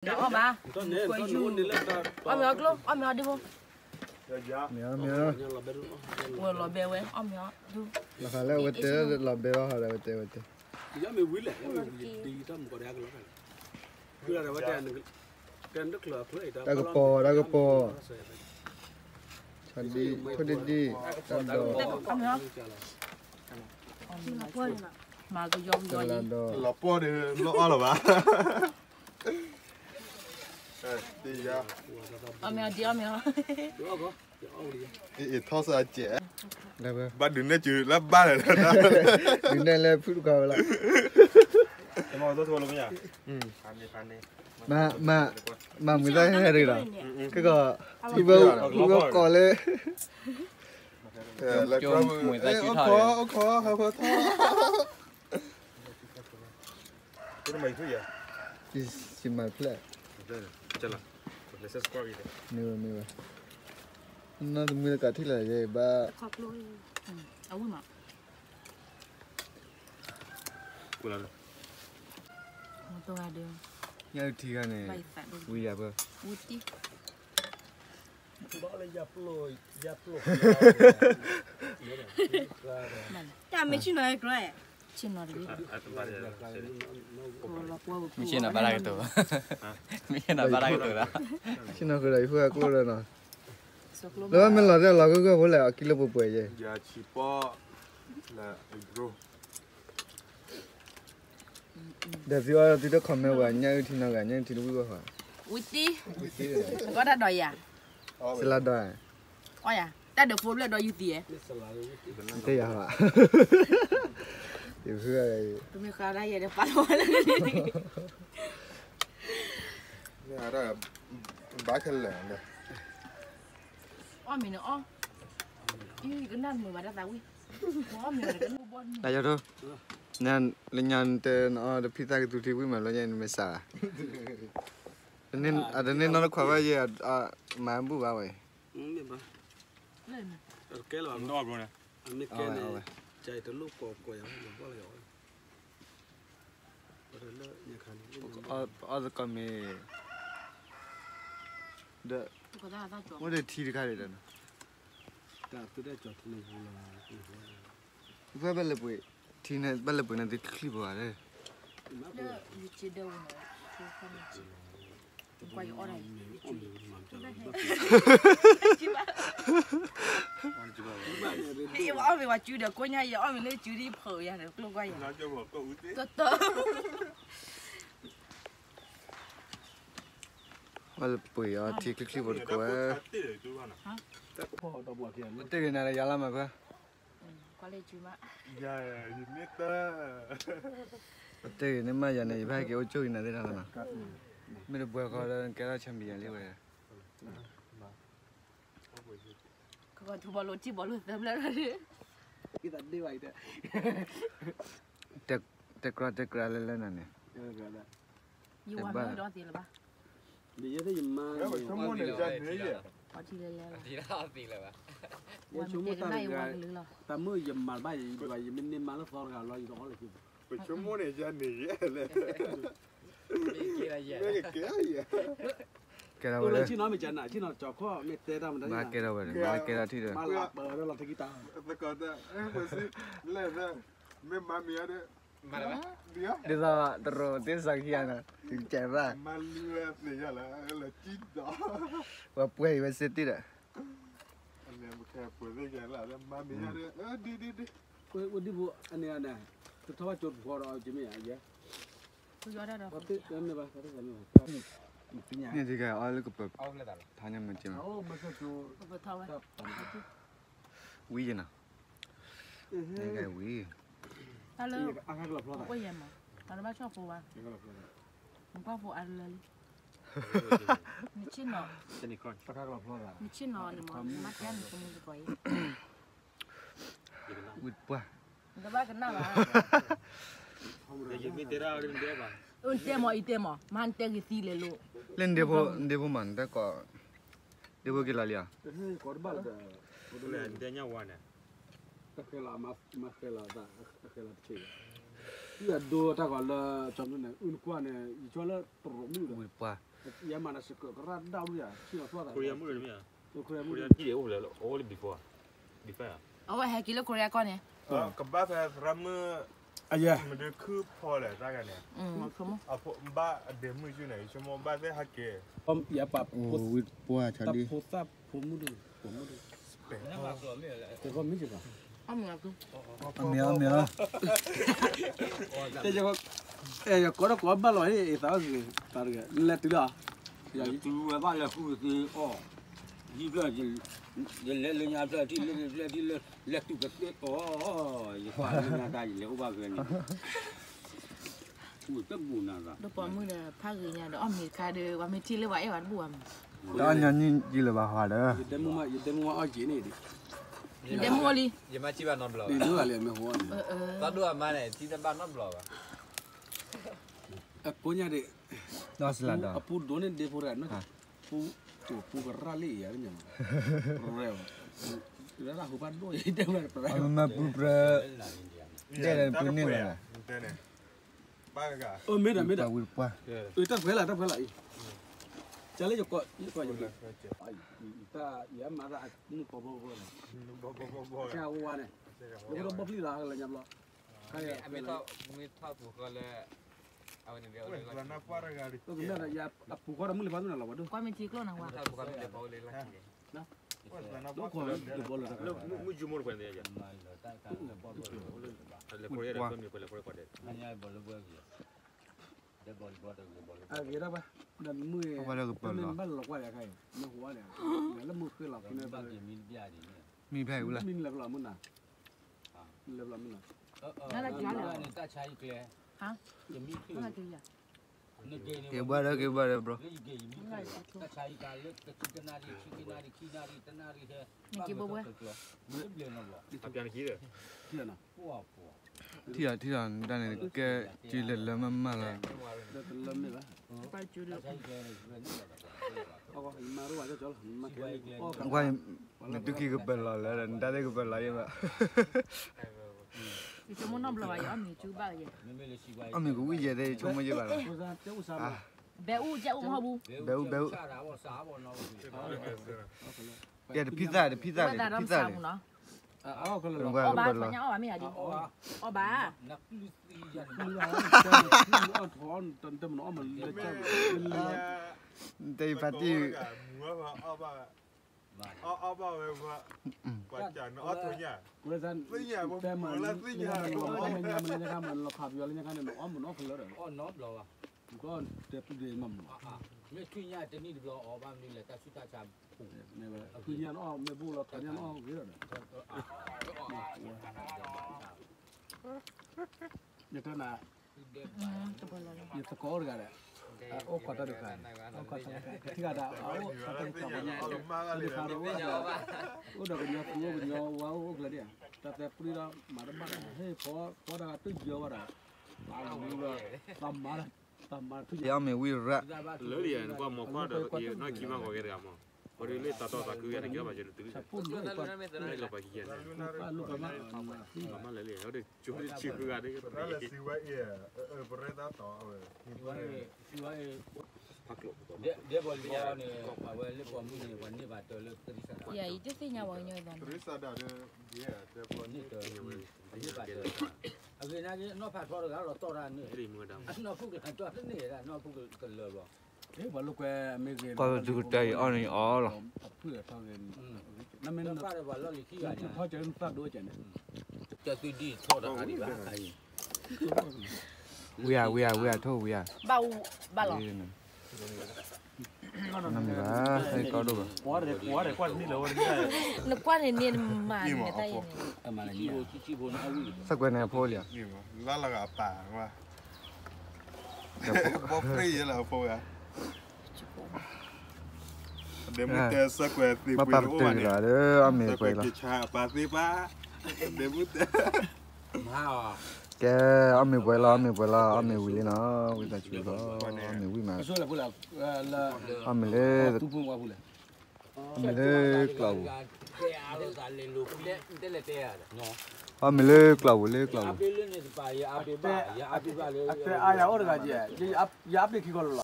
အီၣ်ဘၣ်, အီၣ်မ့ၤအီၣ်ကျိၣ်, အီၣ်မ့ၤအီၣ်ဒံဖိ, မ့ၤအီၣ်မ့ၤအီၣ်, ဝဲလီၤဘဲဝဲ အီၣ်မ့ၤအီၣ်ဒံ, လီၤဘဲဝဲဟီဒီးဝဲတဲဝဲတဲ, တၢ်ကပီၤ တၢ်ကပီၤ, ဆီဒံၣ် ခိၣ်ဒံၣ်ဒံၣ်, တၢ်ဒီး, မၤကယီကယီ, လီၤပှီၢ်ဒီးလီၤအီၣ်လီၤဘၣ်. အီၣ်မ့ၤအီၣ်ဒံ အီၣ်မ့ၤအီၣ်, အ့ၣ် ထီၣ်စၢ်ကဲး, ဘၣ်ဒုးနဲၣ်စုလၢဘၣ်လၢာ်, ဒုးနဲၣ်လၢဖုတခီဝဲလီၤ, မၤမုာ်သၣ်ဟဲတက့ၤလီၤ, ခဲကီး, ဖုဘၣ်ကိးလၢ, အိၣ်ခိး အိၣ်ခိး ဟးဖီထီၣ် ယမၤဖျဲၣ်, မ့ၢ်ဝဲမ့ၢ်ဝဲ, နီတမုၢ်တကးထံၣ်လၢယဲဘၣ်, ညၣ်အုၣ်ထံဂၤန့ၣ်, ဝံၤယၤဖၢ, တၢ်မ့ၢ်ဆ့ၣ်နီၤကြၢး, ဆ့ၣ်နီၤတဂ့ၤ, မ့ၢ်ဆ့ၣ်နီၤဘၣ်တၢ်ကတိၤဘၣ်, မ့ၢ်ဆ့ၣ်နီၤဘၣ်တၢ်ကတိၤလီၤ, ဆ့ၣ်နီၤဃုာ်ဒီးယဖုအကျိၣ်လၢနီၤ, လၢဘၣ်မ့ၢ်လီၤတဲာ်လီၤဂၢၢ်ဂၢၢ်ဖိလဲၣ် အကံလိပှဲၤပှဲၤယဲ, ဒီးသုအီၣ်သုတ comment ဝဲ ညၣ်အုၣ်ထံနီတဂၤ ညၣ်အုၣ်ထံတဝံၣ်ဘၣ်ဃီ, ဝံၣ်တံၢ်, ကီတၢ်ဒီးယၤ, စလါဒီး, အီၣ်ယၤ, တၢ်ဒုးဖိဘျဲၣ်ဒီးယူသံဧါ, တဲယၤဃီ, ယဖု, တမ့ၢ်ဃါဒၣ်ယဲဒီးပာ်လီၤဝဲလၢ, ဘၣ်ခဲလၢာ်, အီၣ်မ့ၤန့ၣ်အီၣ်, အံၤကနၣ်မုာ်ဘၣ်တၢ်သးဝံၣ်, အီၣ်မ့ၤန့ၣ်ကနၣ်ဘီ, တၢ်ယီၤဒိ, လၢညါတဲနအီၣ်တဖံသၣ်ကသူထံဝံၣ်မးလၢညါနမ့ၢ်စး, အတန့ၢ်နီတခွးဘၣ်ယဲ, မၤဘူၣ်ဘၣ်ဝဲ, ကဲလီၤ, အမ့ၢ်ကဲန့ၣ်, ကဲတလိၣ်ကိးကိးယၤ, အီၣ်သကိးမ့ၢ်, ဒီး, အိၣ်ဒီးထံတခါဒံးဒီး, တၢ်သုတၢ်ကၠီၤထံန့ၣ်ပူၤလီၤ, ဖဲဘၣ်လဲၤပှ့ၤ, ထံန့ၣ်ဘၣ်လဲၤပှ့ၤန့ၣ်သုချံၣ်ဖိဧါ, ယအီၣ်မ့ၤဝဲစုဒီးကိးညါ ယအီၣ်မ့ၤလၢစုဒ်ဖုးယၤန့ၣ် ကျိၣ်ကွၢ်ယၤ, တၢ်, ဘၣ်လဲၤပှ့ၤအီထံချံချံဖိတကိးဝဲ, တ့ၢ်က့ၤနၤလၢယၤလီၤမးဖဲ, တ့ၢ်က့ၤန့ၣ်မးယၤန့ၣ် ယဖးက့ၤအိၣ်ကၠိၣ်က့ၤနၤသ့ၣ်တဖၣ်လီၤနီၤ, မ့ၢ်တဘှဲဃီဒီးကဲထီၣ် champion လံဝဲ တဲကြၢးတဲကြၢးလၢလၢနၤန့ၣ်, ယဆိကမိၣ်တၢ်တဂၤ, ယဆိကမိၣ်န့ၣ်ယၤန့ၣ်ယဲလဲၣ်, ကဲထီၣ်ဝဲလၢ, ကဲထီၣ်ဝဲလၢ, ဘၣ်ကဲထီၣ်ဝဲန့ၣ် ဘၣ်ကဲထီၣ်ဝဲန့ၣ် ဘၣ်ကဲထီၣ်ထံၣ်ဒီး, မ့ၢ်မၤမ့ၤအီၤဒီး, ဒ်သိးတရူးသ့ၣ်စးခံဂၤန့ၣ်, ကဲဘၣ်, ပှၤပှဲၤအံၤဝဲစ့တ့ၢ်ဒီး, မၤမ့ၤအီၤဒီး, ဒ်ဒ်ဒ်, ဝဲဒ်ဖိအန့ၣ်, တထီၣ်ဘၣ်ကၠိတဖီဒီးအီၤကမ့ၢ်ယါ, န့ၣ်တဂၤအီၤလၢကပၢၤ, ထါန့ၣ်မ့ၢ်က့ၤမး, ဝံၤယနီၤ, န့ၣ်တဂၤဝံၤ, တၢ်လၢ, အိၣ်ယဲမး, တၢ်တဘၣ်ဆီၣ်ဖိဘၣ်, နကွၢ်ဖိအါလၢလံ, နဆ့ၣ်နီၤ, နဆ့ၣ်နီၤန့ၣ်မး နမၤတဲနဆိကမိၣ်သကိးအံၤ ဝံၤပှၢ်, နတဘၣ်ကနၣ်ဘၣ်, အိၣ်နတဲမးအံၤတဲမး မၤနတဲဂ့ၤသံလဲၤလိၤ, လၢနဒ့ဖိမး နတဲကိး, ဒ့ဖိက့ၤလီၤလံဧါ, တၢ်ဃဲလီၤမၤဃဲလီၤသး, ဃဲလီၤတဆံး, ဒိတၢ်ဂီၤလၢကၠီမုၢ်န့ၣ် အုၣ်နကွၢ်န့ၣ် ယကၠီလၢတရူးမုၣ်ဒီး ဝံၤပှၢ် ယမၤနၤစကၢးကရၣ်ဒၣ်ဝံၣ်ယၤ ထံၣ်လီၤဖျီၣ်သး Korea မုၣ်တမ့ၢ်ဧါ Korea မုၣ် ထံၣ်အိၣ်လဲၣ် အိၣ်လၢ before အဝဲဟဲက့ၤလၢ Korea ကီၢ်န့ၣ် ကဘၣ်ဖဲသရၣ်မုၣ် မဒုခုဖီလဲၣ်တၢ်ဂၤန့ၣ် ဘၣ်အဒ့မုၣ်ကၠူၣ်န့ၣ် ယဆိကမိၣ်ဘၣ်သ့ၣ်ဟဲက့ၤ ယပာ် ဝံၣ်ပှၢ် တၢ်ဖိသၣ်ဖိမုၣ်ဒိၣ် ဖိမုၣ်ဒိၣ် တဂီၢ်မ့ၢ်ကဘၣ် အမ့ၢ်အမ့ၢ်လီၤ ယကိးဒီးကိးဘၣ်လီၤ သးဂ့ၤ သးတဂ့ၤ နလဲၤတုၤလီၤ ယတုၤဝဲဘၣ်လဲၤဃုကသ့အီၤ ယံၤဖျၢၣ် ယလဲၤလၢညါဖျၢၣ်ထံၣ်လၢဖျၢၣ်ထံၣ်လၢ လဲၤတုၤကသ့အီၤ ယကွၢ်လၢညါတၢ်ယလဲၤအိၣ်ဘၣ်ဖဲန့ၣ် တဘူၣ်နၤသး ဒီးပိာ်မုၣ်ဒီးဖးဂ့ၤညါဒီး အီၣ်မ့ၤတခါဒီး ပှၤမ့ၢ်ထံၣ်လၢပှၤအဲၣ်ဝဲတဘူၣ်ဘၣ်မး တၢ်ညီနုၢ်ယံၤလၢၤဘၣ်ဟီဒီး ယဒဲမုၣ်အီၣ်က့ၤန့ၣ်ဒံး ယဒဲမုၣ်အီၣ်လံ ယမၤထံၣ်ဘၣ်နီတဘျီဘၣ် ဒ်သိးလၢမ့ၢ်ဟိန့ၣ် သးဒိၣ်အမါန့ၣ် ထံၣ်တဘၣ်နီတဘျီဘၣ် အကိးညါဒံး အပူၤဒိၣ်န့ၢ်ဒ့ဖိတဂၤ ပူၤကရၣ်လံယၤကညီ ရဲၣ်ဘၣ် လၢဟူဘၣ်ဒိၣ်ယတဲဝဲပရၢ မမၢပူၤပြၢ ဒဲလၢပူၤန့ၣ်လီၤ မ့ၢ်ဒီးမ့ၢ်ဒီး တၢ်ဖဲလၢတၢ်ဖဲလၢအံၤ ကလၢယကိး ယကိးယမံၤ တၢ်ယမၤတၢ် မုၣ်ပီဘီဘီန့ၣ် ကဝါန့ၣ် လၢဘီပျံၤလီၤလၢညါဘျီ ခါယမ့ၢ်ထီၣ်ပူၤဃီလၢ အဝဲန့ၣ် အပူၤဃီတၢ်မုၣ်လၢဖးသူန့ၣ်လီၤဘၣ်ဒိၣ် ကွၢ်မ့ၢ်ထံကျိနၤဝါ လၢမုၢ်ကၠူမိၢ်တခွဲးန့ၣ် လဲၤခိးရဲၣ်ဒီးမ့ၢ်ခွဲးလဲၤခိးရဲၣ်ကွၢ်ဒဲး အဂ့ၤဒၣ်ဘၣ် ဒီးမုၢ် မ့ၢ်ဘၣ်လီၤကွၢ်ယၤခါအံၤ မ့ၢ်ဟူဝါန့ၣ် လၢမုၢ်ဃ့လီၤခီန့ၣ် မံဖဲအံၤဝဲလၢ မံလၢကလီၤမုၢ်နၤ လၢကလီၤမုၢ်နၤ တၢ်ဆါအံၤကျဲ က့ၤဘၣ်ဒီး က့ၤဘၣ်ဒီး bro တၢ်ဆါအံၤကျဲလၢ တဆံတနၣ်ရံၣ် ဆံတနၣ်ရံၣ် ခံနၣ်ရံၣ် တနၣ်ရံၣ်ထဲ နက့ၤဘိဘိ ဘျဲၣ်နီၤဘျီ အပျံၤနခံဒီး ထံၣ်လီၤ ထံၣ်လီၤ ထံၣ်လီၤ တၢ်န့ၣ်ကဲ က့ၤလဲၤလၢမးမးလီၤ နတုၤခံကပၢၤလီၤလၢ နတၢ်သ့ၣ်ကပၢၤလီၤယဲဘၣ် ယဆိကမိၣ်နီတဘျီဘၣ် ယအီၣ်မ့ၤကၠူဘၣ်ယဲ အီၣ်မ့ၤကဝံၣ်ယဲသ့ၣ် ယဆိကမိၣ်ယဲဘၣ်လီၤ ဘဲအူကဲအူမဟီၣ်ဘူး ဘဲအူ ဘဲအူ ကဲတဖံသၣ် တဖံသၣ်န့ၣ် တဖံသၣ်န့ၣ် အီၣ်ဘၣ် ပှၤညါအီၣ်ဘၣ်မ့ၢ်ဧါဒ် အီၣ်ဘၣ် တၢ်ဖးတံၢ် ပှၤကနအီၣ်ထိညါ သ့ၣ်ညါ ပှၤလၢသ့ၣ်ညါ လီၤဖးပယီၤလၢညါခါန့ၣ် နအီၣ်မ့ၤနီၢ်ဖဲလၢဒီး အီၣ်နီတဘျီဘၣ် ကီၢ်တဲပူၤဒ့မးမး မ့ၢ်ထွံၣ်ညါတနံၣ်တဘျီအီၣ်ဘၣ်မနုၤလဲၣ် တၢ်ဆူၣ်တၢ်ဆါ ထွံၣ်ညါနအီၣ်မ့ၢ်ဘူးလီၤ ထီၣ်ညါနအီၣ်ဂ့ၤဒီး ယတဲနၤ ယသကိးတဂၤဒီး အိၣ်ခိးတၢ်တခါန့ၣ် အိၣ်ခိးတၢ်တခါ ထံၣ်ဂၤဒၣ် အိၣ်ခိးတၢ်တခါ အိၣ်ဒီးကညီသူ အိၣ်ကညီဝါ အိၣ်အိၣ်ကလၢဒ်ဧါ တၢ်တဲပှံၢ်ဒီးမၤတဘၣ်ဒီး ဟ့ၣ်ဖီ ဖီတၢ်ဂၤတုၣ်ယၢဝဲဒီး ပာ်လီၤမူဒီး ပာ်မၤ ပာ်မၤထူၣ်ယၢ အီၣ်မ့ၤဝံၣ်ရၣ် လၢလံယၤ နကွၢ်မီၤကွၢ်ဒီး နီၢ်ခံမးဂီၤကဲတဂၤမး ပှၤဒုးလၢတၢ်တီတၢ်ခုဂၤန့ၣ် ကဲဘၣ်ကဲတတုၤ လီၤပှၤကံကဲန့ၣ် ဒ်ဆိကမိၣ်ဆံဃုဂၤဒ် ဒဲဘီလီၤန့ၣ် အဝဲလၢပှၤမုၢ်န့ၣ် ပှၤန့ၢ်ဘၣ်တၢ်လၢသရံစးဒး ယၤအံၤတသ့ၣ်ညါဝဲညီအသးန့ၣ် သရံစးဒးဒီး န့ၢ်တၢ် အဂ့ၢ်နာ်က့ နီၢ်ဖးထီတဂၤလီၤတီၢ်တၢ်န့ၣ် အနီၢ်ဖုၣ်ကလၢၤတီၢ်တန့ၢ်ဒၣ် နီၢ်ဖုၣ်ကလၢၤဘျီ ပှၤလိာ်ကွဲမ့ၢ်ဂ့ၤ ပှၤသူကတဲာ်အီၤန့ၣ်အီၤလီၤ အဖုၣ်အထီဂ့ၤ နမ့ၢ်နထီကဲနသၣ်ဒိကဲန့ၣ် တၢ်သုဒံၣ်ထီၣ်တၢ်အါဒံးဘၣ် ဝံၤဧါ ဝံၤဧါ ဝံၤဧါ ထိၣ်ဝံၤဧါ ဘၣ်အူဘၣ်လီၤ နမ့ၢ်ဘၣ် ဟဲကီဒိၣ်ဘၣ် နကွၢ်န့ၣ်န့ၣ် နမၤန့ၣ်တၢ်အံၤန့ၣ် သးကွဲးန့ၣ်အဖိလံဧါ လၢလၢဂၤပာ်ဝဲ ဘီဖရံယဲလၢအဖိဂၤ ဒဲမုၢ်တဲသးကွဲးသ့ၣ်ပှ့ၤလၢအိၣ်ဘၣ်န့ၣ် သးကွဲးက့ၤဆါပာ်သ့ပာ် ဒဲမုၢ်တဲ ကဲ အီၣ်မ့ၤပှဲၤလီၤ အီၣ်မ့ၤပှဲၤလီၤ အီၣ်မ့ၤဝံၤလံနီၤ ဝံသးစူၤလီၤ အီၣ်မ့ၤဝံၤမး အီၣ်မ့ၤလၢကျီၢ်ပူၤ အီၣ်မ့ၤလၢကျီၢ်ပူၤ လၢကျီၢ်ပူၤ အတဲအါယၤအိၣ်တဂၤကဲ ယအပ့ၤခံကီၢ်လီၤ